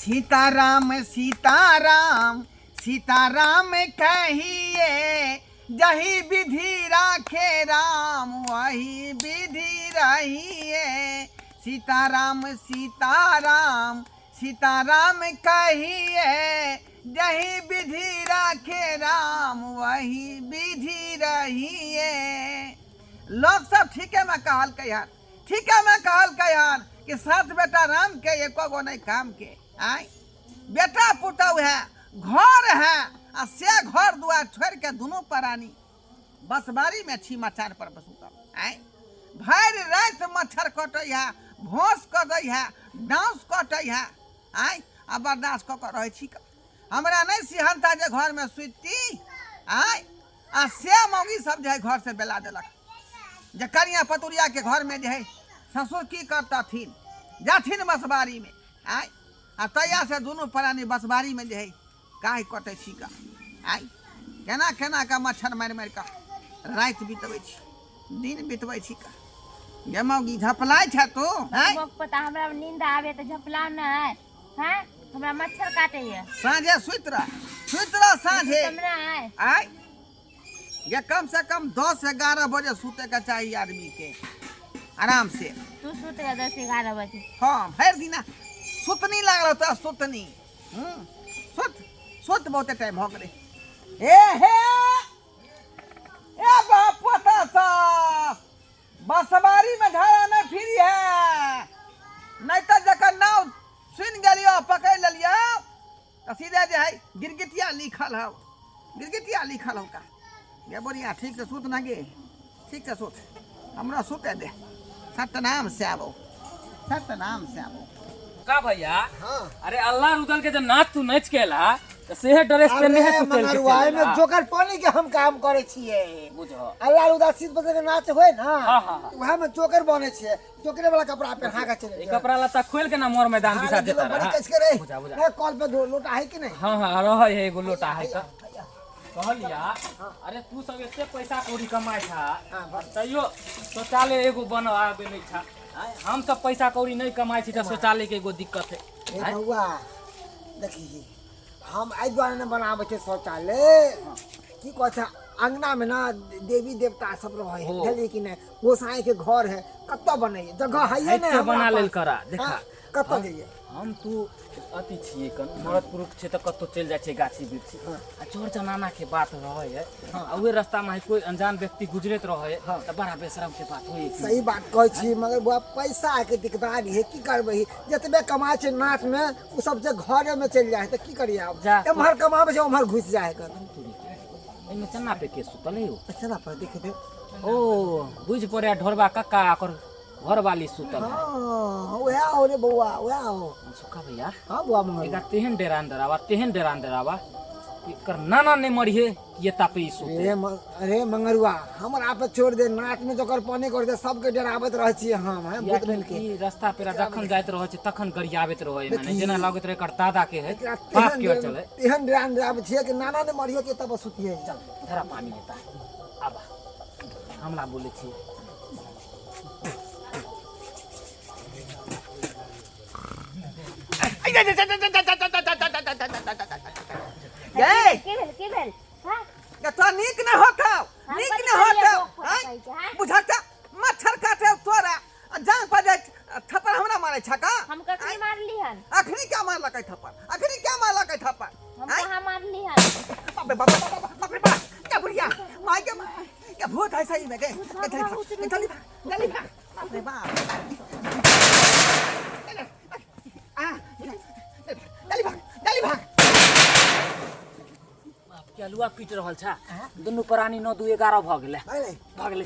सीताराम सीताराम सीताराम कहिए, जही विधि राखे राम वही विधि रहिए। सीताराम सीताराम सीताराम कहिए, जही विधि राखे राम वही विधि रहिए। लोग सब ठीके में कहलकै हन, ठीके में कहलकै हन कि सात बेटा राम के, एको गो नहीं काम के। आय बेटा पुतहु है, घर है, आ से घर दुआर छोड़ के दुनू प्राणी बसबारी में छी, मचान पर सुतल। आय भरि राति मच्छर कटै है, भोंस कटै है, डाँस कटै है। आय आ बर्दाश्त कऽ कऽ रहै छी। हमरा नहि सिहनता जे घरमे सुतती। आय आ से मौगी सब जे है घर से बेला देलक जे कनिया पतुरिया के घर में जे है ससुर की करतथिन, जाथिन बसबारी में। आय आ तैया से दुनू प्राणी बसबारी में जे है काहे कटै छी का। आय केना केना का मच्छर मारि मारि कऽ राति बितबै छी, दिन बितबै छी का। गे मौगी झपलाइ छै तू? आय मोक पता, हमरा नींद आवे तऽ झपलाउ नहि। हैं, हमरा मच्छर काटैया। साँझे सुति रह, सुति रह साँझे। सुतम नहि। आय ये कम से कम 10-11 बजे सुते के चाहिए आदमी के आराम से। तू सुत गया 10-11 बजे? हाँ, भरि दिना सुतनी लागल तो सुतनी। सुत सुत, बहुते टाइम हो गेलै। ए हे ए बाप पोता सब बसबारी में झाड़ा नहीं फिरी है, नहीं तो जकर नाव सुन गेलियो पकड़ लेलियो तो सीधे जे है गिरगिटिया लिखल हो, गिरगिटिया लिखल हो का। गे बढ़िया, ठीक से सुत ना गे, ठीक से सुत, हमरा सुते दे। सतनाम से आबो, सतनाम से आबो। का भैया? हाँ। अरे अल्लाह रुदल के जब नाच तू नच के ला तो सेहे ड्रेस पहनने है अरे तू चल के मंगरुआ, चल एहिमे ला। जोकर पानी के हम काम करे छियै। बुझो। अल्लाह रुदा शीत बदल के नाच होय ना। हाँ, हाँ, हाँ। वएह में जोकर बने छियै, जोकरे वाला कपड़ा पहना के चले। ई कपड़ा लत्ता खोल के ना मोर मैदान दिशा देता बड़ी रहा। कस के रे। बुझा, बुझा। ए, कल पे लोटा है कि नहीं? हाँ हाँ रहे है, एगो लोटा है। तो कहलिया, अरे तू सब एते पैसा कौड़ी कमाइ छा, तैयो शौचालय एगो बनवाबे नहीं छा। आँय, हम सब पैसा कौड़ी नहीं कमाइ छी तऽ शौचालय के एगो दिक्कत है। ए बौआ, देखी, हम एहि दुआरे नहि बनाबै छै शौचालय, की कहै छै, अंगना में ना देवी देवता सब रहे है, बुझलियै कि नहि? गोसाई के घर है, कतऽ बनैयै? जगह है हटि नहि के हमरा बना लेल पास। करा, देखा। हाँ, कतऽ जइयै? हम तू अथी छियै, कन मरद पुरुष छै तऽ कतौ चलि जाइ छै गाछी बिरछी, आ चोर जनाना के बात रहै है, आ उहे रास्ता में कोई अनजान व्यक्ति गुजरैत रहै है तऽ बड़ा बेशरम के बात होइ। सही बात कहै छी, मगर बौआ पैसा के दिकदारी है, की करबै? जतबे कमाइ छै नाच में ओ सब जे घरे में चलि जाइ है, तऽ की करियै आब? जा। एम्हर कमाबै छै ओम्हर घुसि जाइ है। कर एहिमे चन्ना पे के सुतल है? चना पर देख दे। ओ बुझि पड़े ढोरबा कक्का ओकर घरवाली सुतल है। हाँ, वएह हो रे बौआ, वएह हो। सुखा भैया। हाँ बौआ मंगल। एकरा तेहन डेरान डरावा, तेहन डेरान डरावा कि एकर नाना नहीं मरिहे कि ये तापे ई सुते। अरे मंगरुआ, हमरा पे छोड़ दे, नाक में जोकर पानी कर दे, सबके डराबैत रहै छियै हम, हैं, भूत भेल के। ई रास्ता पेरा जखन जाइत रहै छै तखन गरियाबैत रहै, माने देखी। जेना लागैत रहै एकर दादा के है, एकरा बाप तेहन के चले। तेहन डेरान डराबै छियै कि नाना ने मरिहे के तब सुतिहे। चल धरा पानी हेता, आबा हमरा बोलै छियै। गे की भेल, की भेल? हाँ? गे तोरा नीक नहि होतौ, हम नीक कथी नहि करियै होतौ। बौआ आँय? कहै छै, हाँ? बुझत मच्छर काटे तोरा आ जान पर जाय थप्पड़ हमरा मारै छ का? हम कखनी मारली हन? अखनी क्या मारलकै थप्पड़? अखनी क्या मारलकै थप्पड़? हम आँय? कहाँ मारली हन? बाप रे बाप, बाप रे बाप रे बाप, क्या बुढ़िया माय के माय, क्या भूत है सही में। गे गे जल्दी भाग, गे जल्दी भाग, जल्दी भाग। बाप रे बाप, आ जल्दी भाग, जल्दी भाग। बाप के अलुआ पीट रहल छा। दुनू प्राणी 9 2 11 भऽ गेलै। भागलै। भागलै,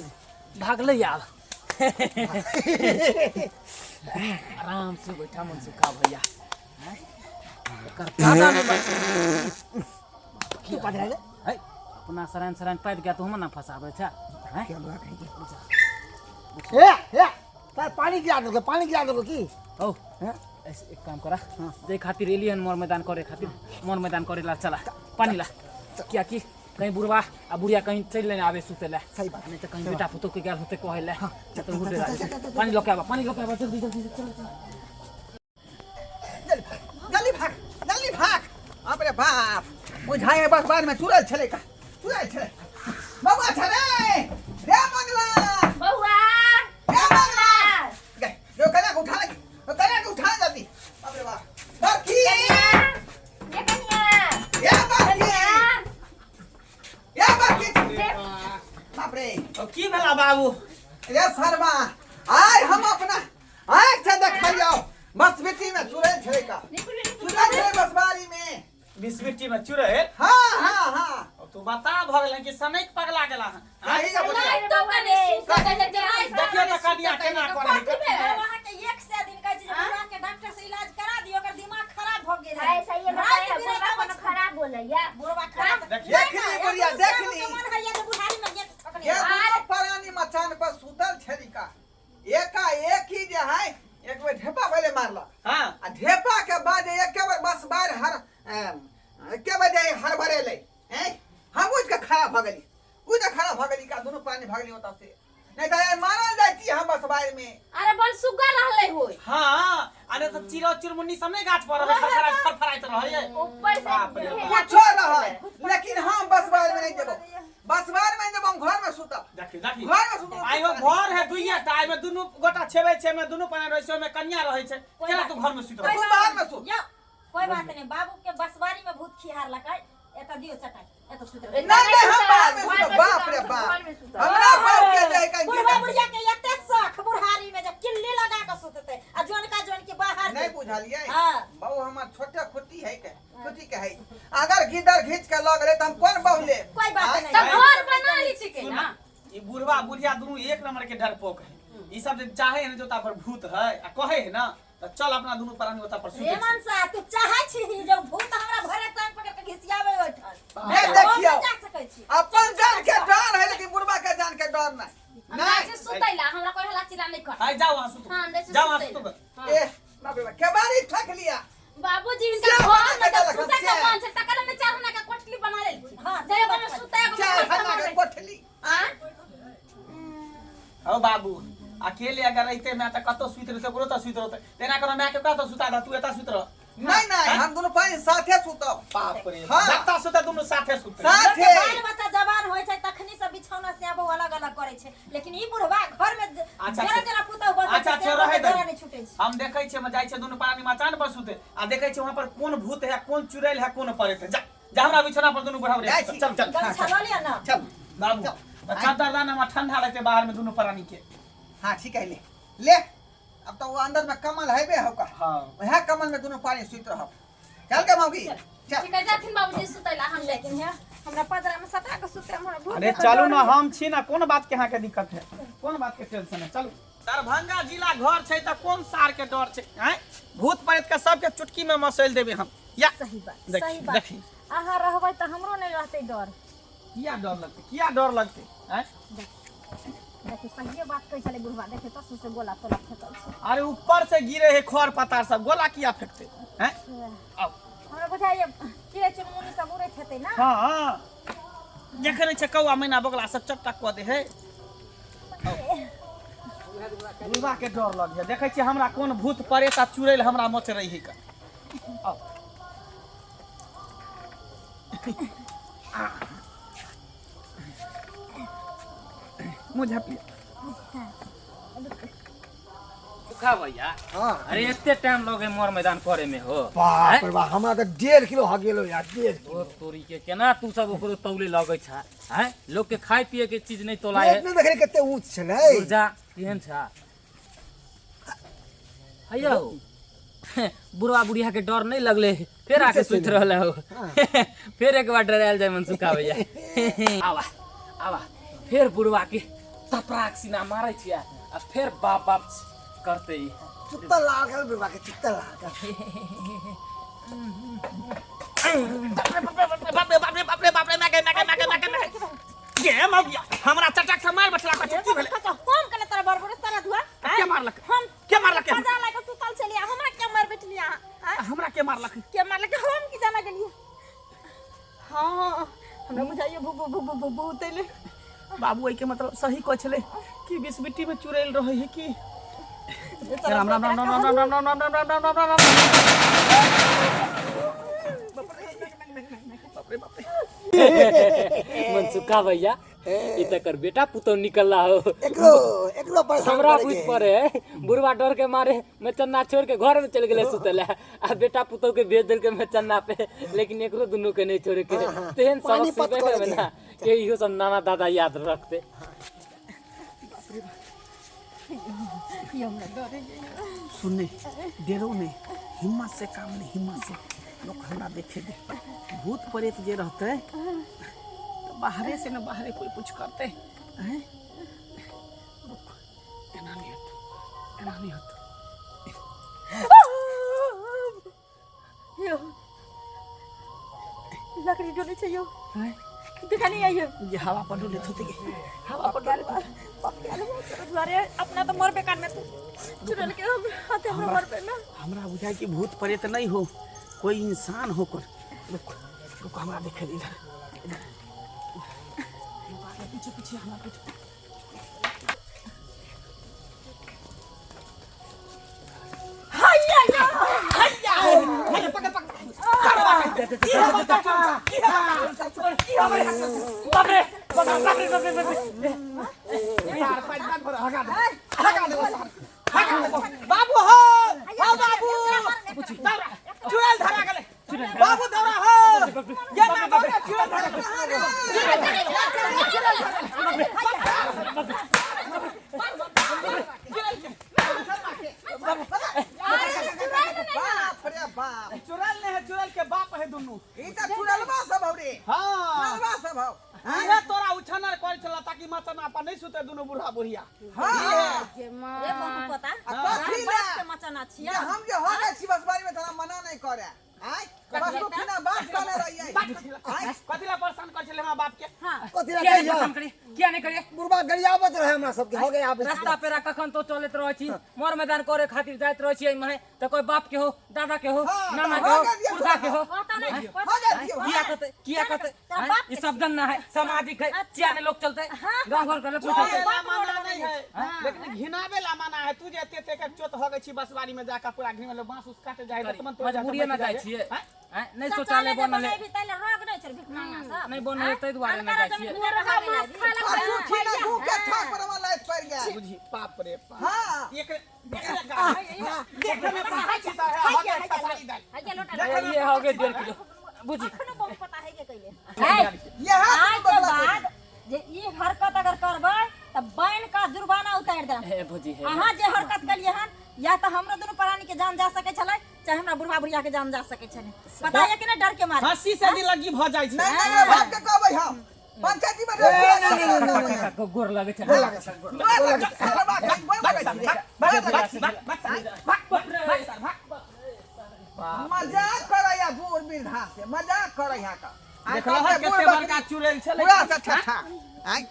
भागलै। आब आराम से बैठा मनसुखा भैया। हैं? एकर दादा ने की पकड़े रे? है, अपना सरान सरान पाति गया तो हम ना फंसाबै छा, हैं? क्या बुरा कहीं के? ए ए तार पानी गिरा दोगे, पानी गिरा दोगे की? औ हैं? ऐसे एक काम करा, जे खातिर एली हन मोर मैदान करे खातिर, मोर मैदान करे ला चला, पानी ला। क्या कि कहीं बुढ़वा आ बुढ़िया कहीं चलि लेने आवे सुते ला। सही बात। नहीं तो कहीं बेटा पुतोह के गेल होते कहे ला, तो उठे ला। पानी लके आवा, पानी लके आवा, जल्दी जल्दी, चल चल। जल्दी भाग, जल्दी भाग। बाप बुझाए बस बाद में चुड़ैल छलै का चुड़ैल छलै बाबा छलै रे मंगला बौआ रे मंगला गे जो कन्या के उठा लगी कन्या के उठा जल्दी बाप रे बाप बरखी कन्या ये कन्या ये बरखी कन्या ये बरखी बाप रे ओ की भेला बाबू रे शर्मा आय हम अपना आँख से देखलियो बस बेटी में चुड़ैल छलै का चुड़ैल छलै बसबारी में बिस्मिट्टी में चुड़ैल हाँ हाँ हाँ अब तू बता भऽ गेल कि सनैक पगला गेला हन यही जा बोलिए तो कने देखियो तऽ कनिया केना करै है अहाँ के एक सए दिन कहै छी जे बुढ़ा के डॉक्टर से इलाज करा दियौ ओकर दिमाग खराब भऽ गेल है ऐसा ये बताया बुढ़वा कोनो खराब बोलैया बुढ़वा खराब देखियो देख ली बुढ़िया देख ली मन हैया जे बुढ़ारी में गेट ठकने ये दुनू प्राणी मचान पर सुतल छली का एका एक ही जे है एक बेर ढेपा पहिले मारलक हां आ ढेपा के बाद एके बेर बस बार हर एके बेर जे हर भरेलै हैं हम उठ के खड़ा भऽ गेली उठ के खड़ा भऽ गेली का दुनू प्राणी भऽ गेली ओतऽ से नहीं तऽ यार मारल जाइ छी हम बस बार में अरे बल सुग्गा रहलै होय हां अरे तऽ चिड़ो चुरमुन्नी सब नहि गाछ पर रहै फरफराइत फरफराइत रहै ऊपर से बाप रे बाप। कुछो रहै लेकिन हम बस बार में नहीं जेबो बस बार में जेबो हम घर में सुतब देखी देखी घर में सुतब आइ हो घर है दुइये टा एहिमे दुनू गोटा छेबै छै एहिमे दुनू पने रहै छै ओहिमे कनिया रहै छै केना तू घर में सुति तू रहै बाहर में सुत यौ कोई बात नहीं बाबू के बसवारी में भूत खिहार लकै एतऽ दियौ चटाई एतऽ सुति रहबै नहीं नहीं हम बाहर में सुतब बाप रे बाप हमरा बाप के जाय का बुढ़वा बुढ़िया के एते शौख बुढ़ारी में जब किल्ली लगा के सुतते आ जोनका जोन के बाहर नहीं बुझलिए हाँ। बहु हमर छोटे खुटी है के खुटी के है अगर गिदर घींच के लग रहे त हम कोन बहु ले कोई बात नहीं तब घर बना ली छिके सुन ना ई बुढ़वा बुढ़िया दुनू एक नंबर के डरपोक है ई सब जे चाहे है ना जोता पर भूत है आ कहे है ना त चल अपना दुनू प्राणी ओता पर सुते रे मनसा तू चाहै छी जे भूत हमरा भरे टांग पकड़ के घिसियावे ओइठान नहीं देखियौ जा सकै छी अपन जान के डर है लेकिन बुढ़वा के जान के डर नहीं नहीं सुतैला हमरा कोई हल्ला चिल्ला नहीं कर हाय जाओ वहां सुतो हां नहीं जाओ वहां सुतो ए बाप रे बाप केबारी ठक लिया बाबूजी इनका से घर बना में के जब देलक, सुते के से। मन छै तकर ने चार आना के कोठली बना लेल हां जे एगो में सुते एगो में चार बैठल हना के रहै। कोठली आँ? हो बाबू अकेले अगर रहते मैं त कतो सुति रहते ओकरो त सुति रहते तेना कोनो माय के कतो सुता दा तू एता सुति रह नहीं नहीं हम दोनों पानी साथे सुतब बाप रे हाँ। जत्ता सुते दुनू साथे सुते साथे बाल बच्चा जवान होइ छै तखनी सब बिछौना से आबो अलग अलग करै छै लेकिन ई बुढ़वा घर में अच्छा, जरा जरा पुतहु बसै अच्छा, छै, अच्छा, से रहै दे। जरा नहि छूटै छै हम देखै छियै हम जाइ छियै दुनू प्राणी मचान पर सुते आ देखै छियै वहां पर कोन भूत है कोन चुड़ैल है कोन परेत है जा जा हमरा बिछौना पर दुनू बुढ़ा जाइ छी। चल चल गमछा लऽ लिअ ना चल बाबू चद्दर दाना में ठंडा लगते बाहर में दुनू प्राणी के हाँ ठीक है ले ले अब तो वो अंदर में कमल है बे होका हाँ वह कमल में दोनों पानी सुत रहो चल के मौगी चल ठीक है जाथिन बाबूजी सुतैला हम जाइ लेकिन हे हमरा पदरा में सटा के सुते हमरा भूत अरे चलू ना हम छी ना कोन बात के अहाँके दिक्कत है कोन बात के टेंशन है चलू दरभंगा जिला घर छै तऽ कोन सार के डर छै आँय भूत प्रेत के सबके चुटकी में मसैल देबै हम या सही बात देखी, सही बात देखी। अहाँ रहबै तऽ हमरो नहि रहतै डर किया डर लगतै किया डर लगतै आँय देखी सहिए बात कहै छलै बुढ़वा देखी तऽ सौंसे गोला तोला फेकल छै अरे ऊपर से गिरे है खर पतार सब गोला किया फेंकते हैं आओ हमरा बुझाइए चिड़ै चुनमुनी सब उड़ैत हेतै ना हाँ देखे नहीं छै कौआ मैना बगला सब चपटा कऽ दे है बुढ़वा के डर लग है देखै छियै हमरा कोन भूत प्रेत आ चुड़ैल हमरा मच रही है का आओ मुँह झाँप लिया सुखा भैया हाँ अरे एते टाइम लगे मोर मैदान करे में हो बाप रे बाप हमरा तऽ 1.5 किलो ह गेलो यार 1.5 किलो ओ तोरी के केना तू सब ओकरो तौले लगै छा हैं लोग के खाए पिए के चीज नहीं तोलाए पेट नहि देखली कते ऊँच छलै जा केहन छा हैया हो बुढ़वा बुढ़िया के डर नहीं लगले फिर आके सुति रहल हो फिर एक बार डरायल जाय मनसुखा भैया आवा आवा फिर बुढ़वा के तपराक सीना मारै छियै आ फिर बाप बाप करते ई चुत्ता लागल बुढ़बा के चुत्ता लागल बाप रे बाप रे बाप रे बाप रे मैं गए मैं गए मैं गए मैं गए मैं गए गे मौगिया हमरा चटक से मार बैठला का की भेलै हम कने तोरा बड़ बड़ सारा धुआ के मारलक हम के मारलक मजा लागे सुतल छलियै हमरा के मार बैठलियै अहाँ आँय? हमरा के मारलक के मारलक हम की जाना गेलियै हाँ हमरा बुझाइए भू भू भू भू भू भूत अइलै बाबू एहि के मतलब सही कहै छलै कि बिसबिट्टी में चुड़ैल रहै है कि राम राम राम राम राम राम राम राम राम राम राम राम राम राम। मनसुखा भैया, ई तकर बेटा पुतौ निकलला हो। एकरो एकरो परेशान हमरा करे बुझ के है। पड़े है, बुढ़वा डर के मारे मचन्ना छोड़ के घर में चल गेले सुतल आ बेटा पुतौ के भेज देलके मचन्ना पे, लेकिन एकरो दुनू के नहीं छोड़े के। तेहन सबक पानीपत सिखबे करे के। ना के इहो सब नाना दादा याद रखते। सुनने डेरो नहीं, हिम्मत से काम नहीं, हिम्मत से लोग हमरा देखे दे। भूत प्रेत जे रहते तो बाहरे से न बाहरे कोई कुछ करते हैं। रुक, एना नहीं होत, एना नहीं होत। यो लकड़ी डोले छै यो। हैं? देखा नहीं आइयो। जे हवा पर डोले होते के, हवा पर डोले होते। अरे अपना तो मरबे कान में तू चुड़ैल के हम हाथे हमरा मरबे ना। हमरा बुझाय कि भूत प्रेत नहीं हो, कोई इंसान हो कर। रुक रुक, हमरा देखे दे इधर इधर। रुक, आगे पीछे पीछे हमरा पीछे। हैया या हैया, पकड़ पकड़। बाप रे बाप रे बाप रे बाप रे बाप रे। बाबू हो हो बाबू, दौड़ा, चुड़ैल धरा गेलै। बाबू दौड़ा हो, ये ना दौड़ा, चुड़ैल धरा गेलै। बाप रे बाप, चुड़ैल नहीं है, चुड़ैल के बाप है दुनू। ई त चुड़ैलबा सब हौ रे। हाँ, चुड़ैलबा सब हौ। इहे तोरा उछनर करै छला ताकि मचना पर नहीं सुते दुनू बूढ़ा बुढ़िया। हाँ, रे बहु पता आ कथी बाप ले के मचना छिया। जे हम जे हो गए छी बसबारी में तोरा मना नहीं करे। आय बस तू बिना बात करने रहियै। आय कथी ला परेशान करै छले हमरा बाप के? हां कथी ला किया नहीं कहिया? पसंद करिए, किया नहीं करिए? बुढ़बा गरियाबत रहे हमरा सबके, हो गया आबै छी। रास्ता पेरा कखन तो चलैत रहै छी, मर मैदान करे खातिर जाइत रहै छी एहिमे, तऽ कोई बाप के हो, दादा के हो, हाँ, नाना तऽ के हो, हो गेल पुरखा के हो। कहता नहीं हो जाए दियौ। किया कहते, किया कहते? तोरा हैं? बाप ई के सब जन ना है, सामाजिक है, किया नहीं लोग चलते हाँ। गांव घर के लोग चोरे चलते। ला मना नहीं है, लेकिन घिनाबे ला मना है। तू जे एते एते के चोत हो गई छी बसवारी में जाकर पूरा घिन में बांस उस काटे जाए त मन तो मजबूरी में जाइ छियै। हैं? नहीं शौचालय बनल है, भी तैले रोग नहीं छै भिख मांगा सब। नहीं बनल है, ताहि दुआरे नहि जाइ छियै। मुर्गा मांस खा कथू छी ना, दू के थाक पर हमरा लाइट पड़ि गेल। बुझी, बाप रे बाप। हाँ, एक देखे में पहाड़ छी त है, हो गया खेसारी दाल। हैया लोटा। ये हो गए 1.5 किलो बुझी। अखनो बहुत पता है के कइले। यह आइ के बाद जे ई हरकत अगर करबै त बैन का जुर्माना उतारि देब। हे भौजी हे, अहाँ जे हरकत केलियै हन, या तऽ हमरा दुनू प्राणी के जान जा सकै छलै, चाहे हमरा बुढ़ा बुढ़िया के जान जा सकै छलै। पता है कि नहीं डर के मारे? हंसी से दिल लगी भ जाइ छै। नहीं नहीं, एकरा बाप के कहबै हम पंचायती में। काका के गोर लगै छै। गोर लगै छै, गोर लगै छै। मजाक करैया बूढ़ वृद्धा से मजाक करैया का। आइ देखलहक कहबै बूढ़ कते बकरी बड़का चुड़ैल छलै। पूरा से ठठा। आइ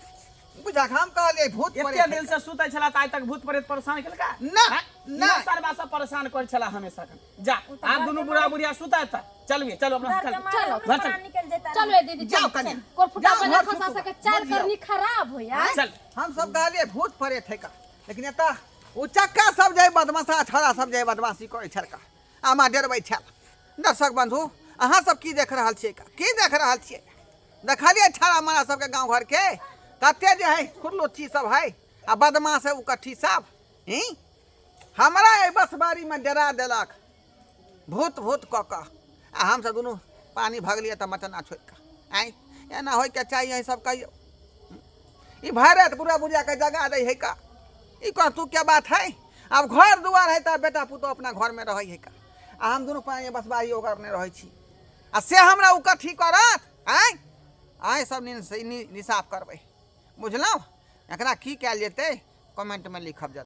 बुझा हम कहलियै भूत एते प्रेत। दिन से सुतै छला त आइ तक भूत प्रेत परेशान केलका ना ना, ना सरबा सब परेशान करै छला हमेशा। जा, आब दुनू बुढ़ा बुढ़िया सुतै त चलबे, चलो अपना डर के चल। मारे चलो, हमरो चल। प्राण निकल जेता। चलो ए दीदी, जाओ चलो। कन्या। कोरफुटा जाओ, पर घर खसा सुतू। सके चार करनी खराब हो यार। चल। हम सब कहलियै भूत प्रेत है का, लेकिन एतऽ ओ चक्का सब जाय बदमाशा छड़ा सब जाय बदमाशी करै छलका, आमा डरबै छल। दर्शक बंधु, अहाँ सब की देख रहल छियै का? की देख रहल छियै? देखलियै छड़ा मारा सबके गाँव घरके कते जे है खुरलोथी सब है आ बदमाश है उकट्ठी सब। ही हमरा एहि बसबारीमे डरा देलक भूत भूत कऽ कऽ, आ हमसब दुनू पानी भगलियै तऽ मटना छोड़ि कऽ। आँय, एना होइके चाही? अहीं सब कहियौ, ई भरि राति बुढ़ा बुढ़ियाके जगा दै है का? ई कोन तू के बात है? आब घर दुआर है तऽ बेटा पुतोह अपना घरमे रहै है का, आ हम दुनू पानी बसबारी ओकर नहि रहै छी, आ से हमरा ओ कथी करत? आँय आँय, सब निसाफ करबै, बुझलहुँ? एकरा की कयल जेतै, कमेंटमे लिखब जरूर।